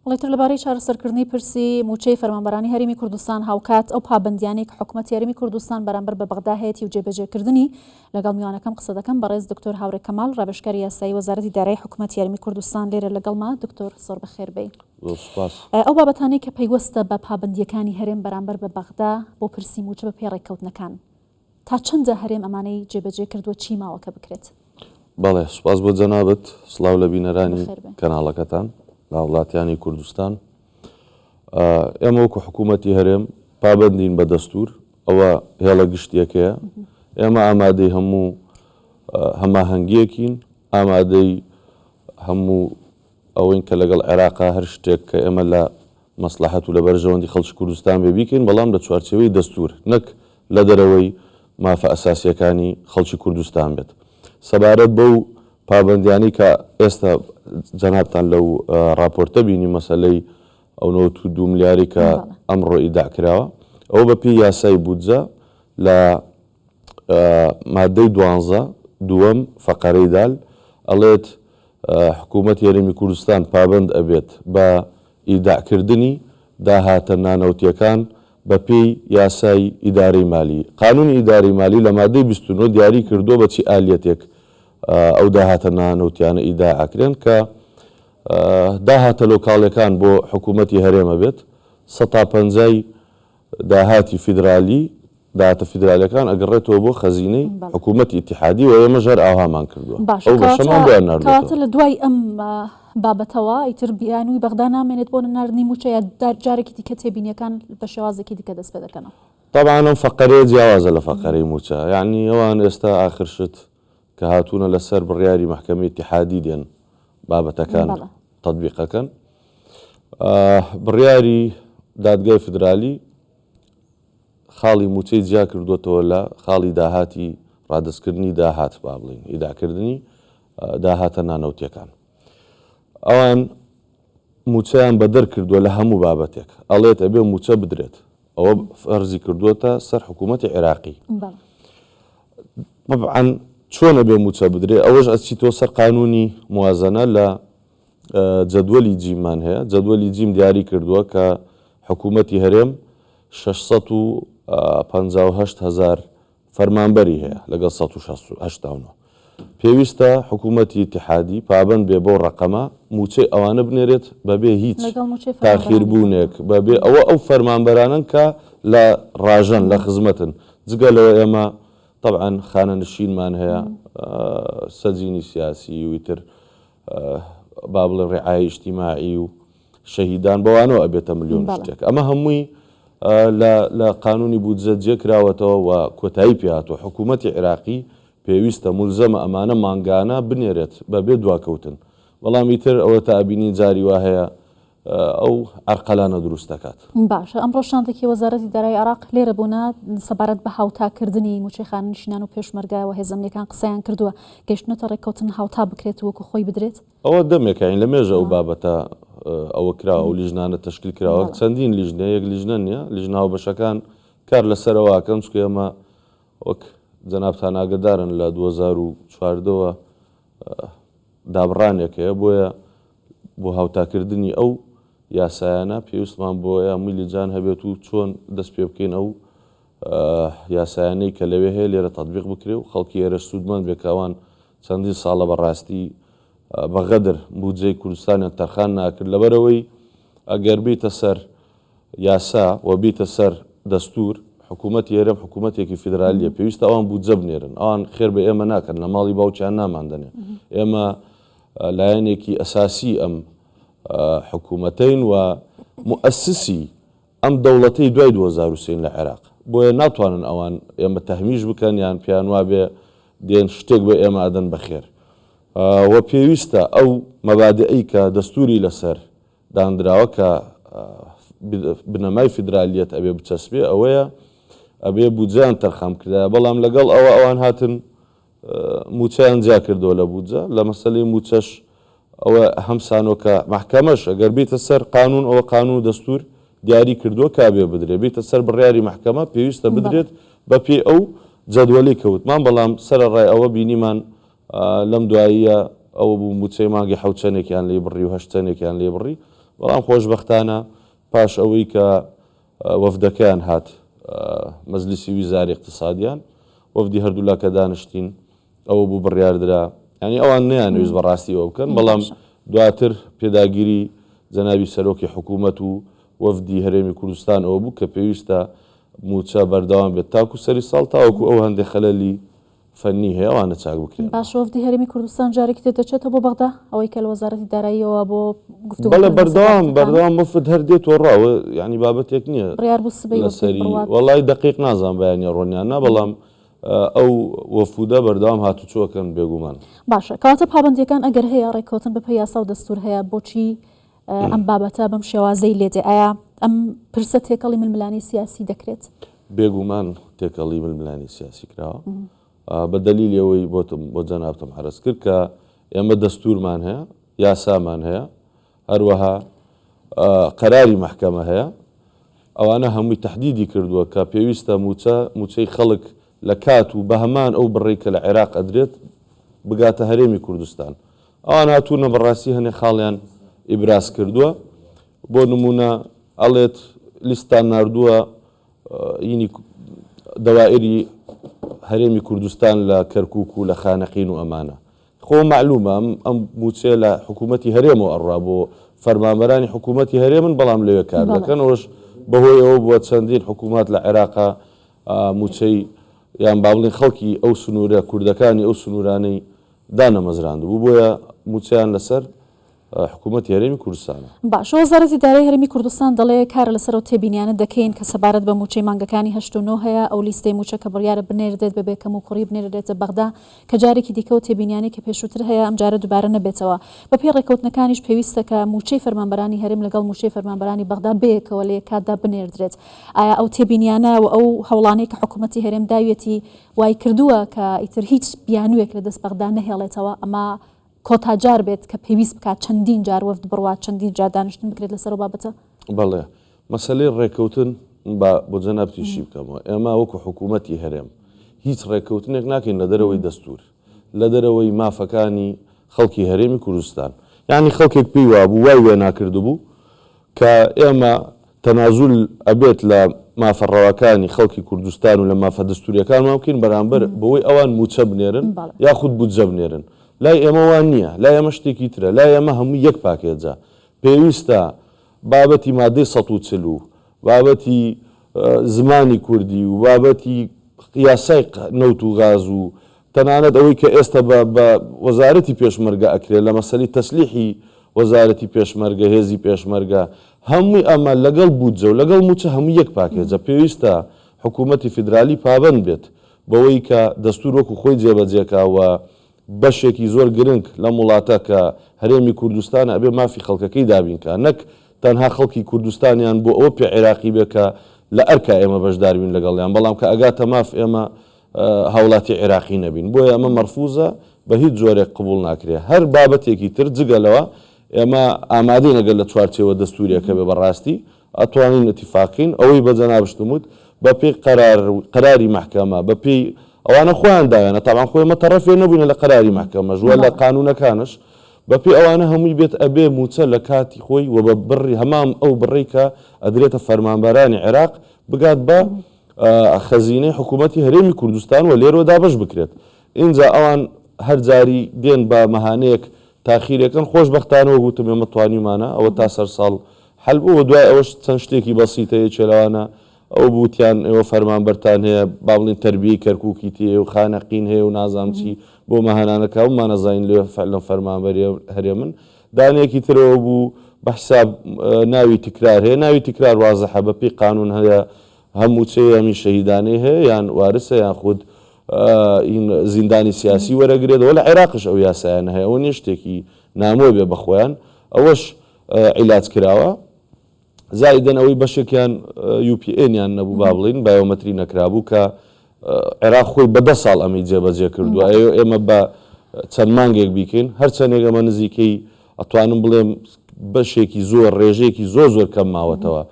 بەڵێ تر لەبارەی چارەسەرکردنی پرسی مووچەی فەرمانبەرانی هەرێمی کوردستان هاوکات ئەو پابەندیانەی کە حکومەتی هەرێمی کوردستان بەرامبەر بە بەغدا هەیەتی و جێبەجێکردنی لەگەڵ میوانەکەم قسە دەکەم بەڕێز دکتۆر هاورێ کەمال ڕاوێژکاری یاسایی وەزارەتی دارایی حکومەتی هەرێمی کوردستان لێرە لەگەڵما دکتۆر زۆر بەخێر بێی. زۆر سوپاس. ئەو بابەتانەی کە پەیوەستە بە پابەندییەکانی هەرێم بەرامبەر بە بەغدا بۆ پرسی مووچە بە پێی ڕێککەوتنەکان تا چەندە هەرێم ئەمانەی جێبەجێ کردووە چی ماوە کە بکرێت؟ بەڵێ سوپاس بۆ جەنابت، سڵاو لە بینەرانی کەناڵەکەتان، لە هاوڵاتیانی کوردستان. ئێمە وەکو حکوومەتی هەرێم پابەندین بە دەستوور، ئەوە هێڵە گشتیەکەیە. ئێمە ئامادەی هەموو هەماهەنگیەکین، ئامادەی هەموو ئەوەین کە لەگەڵ عێراقا هەر شتێک کە ئێمە لە مەسڵەحەت و لە بەرژەوەندی خەڵکی کوردستان بێ بیکەین، بەڵام لە چوارچێوەی دەستوور نەک لە دەرەوەی مافە ئەساسییەکانی خەڵکی کوردستان بێت. سەبارەت بەو پابەندیانەی کە ئێستا جەنابتان لەو ڕاپۆرتە بینی مەسەلەی ئەو 92 ملیارەی کە ئەمڕۆ ئیداع کراوە، ئەوە بە پێی یاسای بودجە لە مادەی دوانزە دووەم فەقەرەی دال ئەڵێت حکوومەتی هەرێمی کوردستان پابەند ئەبێت بە ئیداعکردنی داهاتە نانەوتییەکان بە پێی یاسای ئیدارەی مالی. قانوونی ئیدارەی مالی لە مادەی 29 دیاری کردووە بە چی ئالیەتێک ئەو داهاتە نانەوتیانە ئیداع ئەکرێن کە داهاتە لۆکاڵیەکان بۆ حکوومەتی هەرێم ئەبێت سەتا پەنجای داهاتی فیدرالی، داهاتە فیدرالیەکان ئەگەڕێتەوە بۆ خەزینەی حکوومەتی ئیتیحادی و ئێمەش هەر ئاوهامان کردووە. باشە ئەو بەشەمان کەواتە بۆیان ناردۆتەوە. کەواتە لە دوای ئەم بابەتەوە ئیتر بیانووی بەغدا نامێنێت بۆ نەناردنی مووچە یا جارێکی دیکە تێبینیەکان بە شێوازێکی دیکە دەست پێ دەکەنەوە؟ تەبعەن ئەم فەقەرەیە جیاوازە لە فەقەرەی مووچە. یەعنی ئەوان ئێستا ئاخر شت کە هاتوونە لە سەر بڕیاری مەحکەمەی ئیتیحادی دێن بابەتەکان تەتبیق ئەکەن. بڕیاری دادگای فیدرالی خاڵی مووچەی جیا کردووەتەوە لە خاڵی داهاتی ڕادەستکردنی داهات با بڵێین ئیداکردنی داهاتە نانەوتیەکان. ئەوان مووچەیان بەدەر کردووە لە هەموو بابەتێک ئەڵێت ئەبێ مووچە بدرێت ئەوە فەرزی کردووەتە سەر حکوومەتی عێراقی. طبعا چۆن ئەبێ مووچە بدرێ ئەوەش ئەچیتەوە سەر قانونی موازنە لە جەدوەلی جیممان هەیە، جەدوەلی جیم دیاری کردووە کە حکوومەتی هەرێم 658 هەزار فەرمانبەری هەیە لەگەڵ 189. پێویستە حکوومەتی ئیتیحادی پابەند بێ بەو ڕەقەمە، مووچەی ئەوانە بنێرێت بەبێ هیچ تاخیربوونێک، بەبێ ئەوە ئەو فەرمانبەرانەن کە لە ڕاژەن، لە خزمەتن. جگە لەوە ئێمە تەبعەن خانەنشینمان هەیە، سەجینی سیاسی و ئیتر با بڵێن ڕعایە ئیجتیماعی و شەهیدان بەوانەوە ئەبێتە ملیۆن شتێک ئەمە هەمووی لە قانونی بودجە جێ کراوەتەوە و کۆتایی پێهاتوە حکوومەتی عێراقی پێویستە مولزەمە ئەمانە مانگانە بنێرێت بەبێ دواکەوتن بەڵام ئیتر ئەوە تا ئەبینین جاری وا هەیە ئەو عەرقەلانە دروست دەکات. باشە ئەمڕۆ شاندێکی وەزارەتی دارایی عێراق لێرە بوونە سەبارەت بە هاوتاکردنی مووچەی خانەنشینان و پێشمەرگە و هێزە ئەمنییەکان قسەیان کردووە، گەیشتوونەتە ڕێککەوتن هاوتا بکرێت و وەکو خۆی بدرێت؟ ئەوە دەمێکە یانی لە مێژە ئەو بابەتە ئەوە کراوە ئەو لیژنانە تەشکیل کراوە چەندین لیژنە یەک لیژنە نییە لیژنە هاوبەشەکان کار لەسەر ئەوە ئەکەن چونکە ئێمە وەک جەنابتان ئاگەدارن لە 2014 وە دابڕانێک هەیە، بۆیە بۆ هاوتاکردنی ئەو یاسایانە پێویستمان بۆیە میلی جان هەبێت و چۆن دەست پێ بکەین ئەو یاسایانەی کە لەوێ هەیە لێرە تەتبیق بکرێ و خەڵکی ئێرەش سوودمەند بێ کە ئەوان چەندین ساڵە بە ڕاستی بە غەدر بودجەی کوردستانیان تەرخان ناکرد لەبەرئەوەی ئەگەر بیتە سەر یاسا و بیتە سەر دەستور، حکومەتی هەرێم حکومەتێکی فیدرالیە، پێویستە ئەوان بودجە بنێرن، ئەوان خێر بە ئێمە ناکەن، لە ماڵی باوکیان ناماندەنێ، ئێمە لایەنێکی ئەساسی ئەم حکومەتەین و موئەسسی ئەم دەوڵەتەی دوای 2003 لە عێراق، بۆیە ناتوانن ئەوان ئێمە تەهمیش بکەن یان پێیان وابێ دێن شتێک بە ئێمە ئەدەن بە خێر و پێویستە ئەو مەبادئەی کە دەستوری لەسەر داندراوە کە بنەمای فیدرالیەت ئەبێ بچەسپێ ئەوەیە ئەبێ بودجەیان تەرخان بکردایە بەڵام لەگەڵ ئەوە ئەوان هاتن موچەیان جیا کردەوە لە بودجە لە مەسەلەی موچەش ئەوە هەم سانۆکە مەحکەمەش ئەگەر بیتە سەر قانون ئەوە قانون و دەستور دیاری کردووە کا بێ بدرێ بیتە سەر بڕیاری مەحکەمە پێویستە بدرێت بە پێی ئەو جەدوەلی کەوتمان بەڵام سەرەڕای ئەوە بینیمان لەم دواییە ئەوە بوو مووچەی مانگی حەوت چەنێکیان لێ بڕی و هەشت چەنێکیان لێ بڕی. بەڵام خۆشبەختانە پاش ئەوەی کە وەفدەکەیان هات مەجلیسی ویزاری اقتصادیان وەفدی هەردوولا کە دانیشتین ئەوە بوو بڕیاردرا یانی ئەوان نەیانویست بەڕاستی ئەوە بکەن بەڵام دواتر پێداگیری جەنابی سەرۆکی حکوومەت و وەفدی هەرێمی کوردستان ئەوە بوو کە پێویستە مووچە بەردەوام بێت تاکو سەری ساڵ تاوەکو ئەو هەندێک خەلەلی فەنی هەیە ئەوانە چاک بکرێنەوە. باشە وەفدی هەرێمی کوردستان جارێکی تر دەچێتەوە بۆ بەغدا؟ ئەوەی کە لە وەزارەتی داراییەوە بۆ گفتوگۆکردن بەڵێ لەسەر بەردەوام بابەتەکان؟ بەردەوام وەفد هەر دێت و ڕا یانی بابەتێک نییە بڕیار بوو سبەی وەفدێک لەسەری بڕوات. وەڵای دەقیق نازانم بەیانی ئەڕۆن یان نا بەڵام ئەو وەفودە بەردەوام هاتوچۆ ئەکەن بێگومان. باشە کەواتە پابەندیەکان ئەگەر هەیە ڕێککەوتن بەپێی یاسا و دەستور هەیە بۆچی ئەم بابەتە بەم شێوازەی لێدێ ئایا ئەم پرسە تێکەڵی ململانێی سیاسی دەکرێت؟ بێگومان تێکەڵی ململانێی سیاسی کراوە بە دەلیلی ئەوەی بۆتم بۆ جەنابتم عەرز کرد کە ئێمە دەستورمان هەیە یاسامان هەیە هەروەها قەراری مەحکەمە هەیە، ئەوانە هەمووی تەحدیدی کردووە کە پێویستە مووچە مووچەی خەڵک لە کات و بە هەمان ئەو بڕەی کە لە عێراق ئەدرێت بگاتە هەرێمی کوردستان. ئەوان هاتوونە بەڕاستی هەنێ خاڵیان ئیبراز کردووە، بۆ نموونە ئەڵێت لیستتان ناردووە ینی دەوائری هەرێمی کوردستان لە کەرکووک و لە خانەقین و ئەمانە. خۆ مەعلومە ئەم ئەم مووچەیە لە حکوومەتی هەرێمەوە ئەڕوا بۆ فەرمانبەرانی حکوومەتی هەرێمن بەڵام لەوێ کار دەکەن ئەوەش بەهۆی ئەوە بووە چەندین حکوومەت لە عێراقا مووچەی یان با بڵێین خەڵکی ئەو سنوورە کوردەکانی ئەو سنوورانەی دانەمەزراندبوو بۆیە مووچەیان لەسەر حکوومەتی هەرێمی کوردستانە. باشە وەزارەتی دارایی هەرێمی کوردستان دەڵێ کار لەسەر ئەو تێبینیانە دەکەین کە سەبارەت بە مووچەی مانگەکانی هەشت و نۆ هەیە، ئەو لیستەی مووچە کە بڕیارە بنێردرێت بەبێ کەموکوڕی بنێردرێتە بەغدا کە جارێکی دیکە ئەو تێبینیانەی کە پێشووتر هەیە ئەمجارە دووبارە نەبێتەوە. بەپێی ڕێککەوتنەکانیش پێویستە کە مووچەی فەرمانبەرانی هەرێم لەگەڵ مووچەی فەرمانبەرانی بەغدا بەیەکەوە لە یەککاتدا بنێردرێت. ئایا ئەو تێبینیانە و ئەو هەوڵانەی کە حکوومەتی هەرێم داویەتی وایکردووە کە ئیتر هیچ بیانووێک لە دەست بەغدا نەهێڵێتەوە ئەمە کۆتا جار بێت کە پێویست بکات چەندین جار وەفد بڕوات، چەندین جار دانیشتن بکرێت لەسەر ئەو بابەتە؟ بەڵێ. مەسەلەی ڕێککەوتن با بۆ جەنابتی شی بکەمەوە. ئێمە وەکو حکوومەتی هەرێم هیچ ڕێککەوتنێک ناکەین لە دەرەوەی دەستوور، لە دەرەوەی مافەکانی خەڵکی هەرێمی کوردستان. یانی خەڵکێک پێی وابوو، وای وێنا کردبوو کە ئێمە تەنازول ئەبێت لە مافە ڕەواکانی خەڵکی کوردستان و لە مافە دەستوریەکانمان بکەین بەرامبەر بەوەی ئەوان موچە بنێرن یاخود بودجە بنێرن. لای ئێمە وا نییە، لای ئێمە شتێکی ترە، لای ئێمە هەمووی یەک پاکێجە. پێویستە بابەتی مادەی 140 و بابەتی زمانی کوردی و بابەتی یاسای نەوت و غاز و تەنانەت ئەوەی کە ئێستا بە بە وەزارەتی پێشمەرگە ئەکرێ لە مەسەلەی تەسلیحی وەزارەتی پێشمەرگە، هێزی پێشمەرگە، هەمووی ئەمە لەگەڵ بودجە و لەگەڵ مووچە هەمووی یەک پاکێجە، پێویستە حکوومەتی فیدرالی پابەند بێت بەوەی کە دەستوور وەکو خۆی جێبەجێ کا و بەشێکی زۆر گرنگ لەم وڵاتە کە هەرێمی کوردستانە ئەبێ مافی خەڵکەکەی دابین کا نەک تەنها خەڵکی کوردستانیان بۆ ئەوە پێ عێراقی بێ کە لە ئەرکا ئێمە بەشدار بین لەگەڵیان بەڵام کە ئەگاتە ماف ئێمە هاوڵاتی عێراقی نەبین بۆیە ئەمە مەرفوزە بە هیچ جۆرێک قبوڵ ناکرێ هەر بابەتێکی تر جگە لەوە ئێمە ئامادەین ئەگەر لە چوارچێوە دەستوریەکە بێ بەڕاستی ئەتوانین ئیتیفاقین ئەوەی بە جەنابشتم وت بە پێی قەرار قەراری مەحکەمە بە پێی ئەوانە خۆیان داویانە تەبعەن خۆ ئێمە تەڕەفێ نەبووینە لە قەراری مەحکەمەش وە لە قانوونەکانش بە پێی ئەوانە هەمووی بێت ئەبێ مووچە لە کاتی خۆی و بە بڕی هەمان ئەو بڕەی کە ئەدرێتە فەرمانبەرانی عێراق بگات بە خەزینەی حکوومەتی هەرێمی کوردستان و لێرەوە دابەش بکرێت. ئینجا ئەوان هەر جاری دێن بە مەهانەیەک تاخیرێکەن، خۆشبەختانە وەک وتم ئێمە توانیومانە ئەوە تا سەر ساڵ حەل بوو و دوای ئەوەش چەند شتێکی بەسیتە یەکێ لەوانە ئەو بوو وتیان ئێوە فەرمانبەرتان هەیە با بڵێین تەربیەی کەرکووکی تێیە و خانەقین هەیە و نازانم چی بۆ مەهانانە کە هەموومان ئەزانین لەوێ فعلەن فەرمانبەری هەرێمن. دانەیەکی ترەوە بوو بە حیساب ناوی تکرار هەیە، ناوی تکرار وازحە بە پێی قانوون هەیە هەم مووچەی هەمی شەهیدانەی هەیە یان وارسە یان خود زیندانی سیاسی وەرەگرێت وە لە عێراقش ئەو یاسایانە هەیە ئەوە نیە شتێکی نامۆ بێ بە خۆیان ئەوەش عیلاج کراوە زائیدەن ئەوەی بەشێکیان UPN یان نەبوو با بڵین بایۆمەتری نەکرابوو کە عێراق خۆی بە دە ساڵ ئەمەی جێبەجێ کردووە ئەیۆ ئێمە بە چەند مانگێک بیکەین هەرچەندێک ئەمە نزیکەی ئەتوانم بڵێم بەشێکی زۆر ڕێژەیەکی زۆر زۆر کەم ماوەتەوە.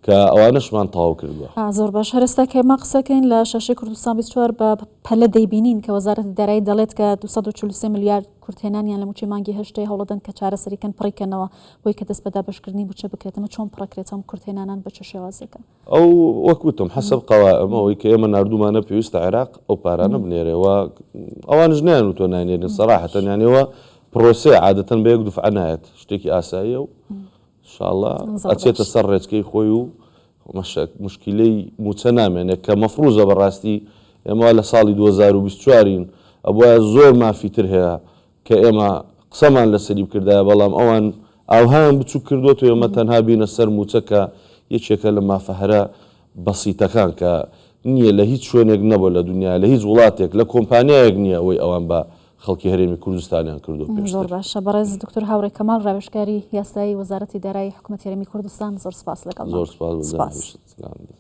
کە ئەوانەشمان تەواو کردووە. زۆر باش هەر ئێستا کە ئێمە قسەکەین لە شاشەی کوردستان 24 بە پەلە دەیبینین کە وەزارەتی دارایی دەڵێت کە 243 ملیار کورتهێنانیان لە مووچەی مانگی هەشتەی هەوڵەدەن کە چارەسەری کەن پڕی کەنەوە بۆی کە دەست بە دابەشکردنی مووچە بکرێت ئەمە چۆن پڕەکرێت ئەم کورتهێنانان بە چ شێوازێکە؟ ئەو وەک وتم حەسەب قەوائم ئەوەی کە ئێمە ناردوومانە پێویستە عێراق ئەو پارانە بنێرێ و ئەوانش نەیانوتووە ناینێرین سەراحەتەن یانی ئەوە پرۆسەیە عادەتەن بە یەک دوفعە نایەت شتێکی ئاساییە و شاءاللە ئەچێتە سەر ڕێچکەی خۆی و مشکیلەی موچە نامێنێت کە مەفروزە بەڕاستی ئێمە لە ساڵی 2024 ین ئەبوایە زۆر مافی تر هەیە کە ئێمە قسەمان لەسەری بکردایە بەڵام ئەوان ئاوهایان بچوک کردوەتەوە ئێمە تەنها بینە سەر موچە کە یەکێکە لە مافە هەرە بەسیتەکان کە نییە لە هیچ شوێنێک نەبوە لە دونیا لە هیچ وڵاتێک لە کۆمپانیایەک نییە ئەوەی ئەوان بە خەڵکی هەرێمی کوردستانیان کردوە پێشتر. زۆر باشە بەڕێز دکتۆر هاوڕێ کەماڵ ڕاوێژکاری یاسایی وەزارەتی دارایی حکومەتی هەرێمی کوردستان زۆر سپاس لەگەڵمان زۆر سپاس بۆ سپاس. جەنابیشت.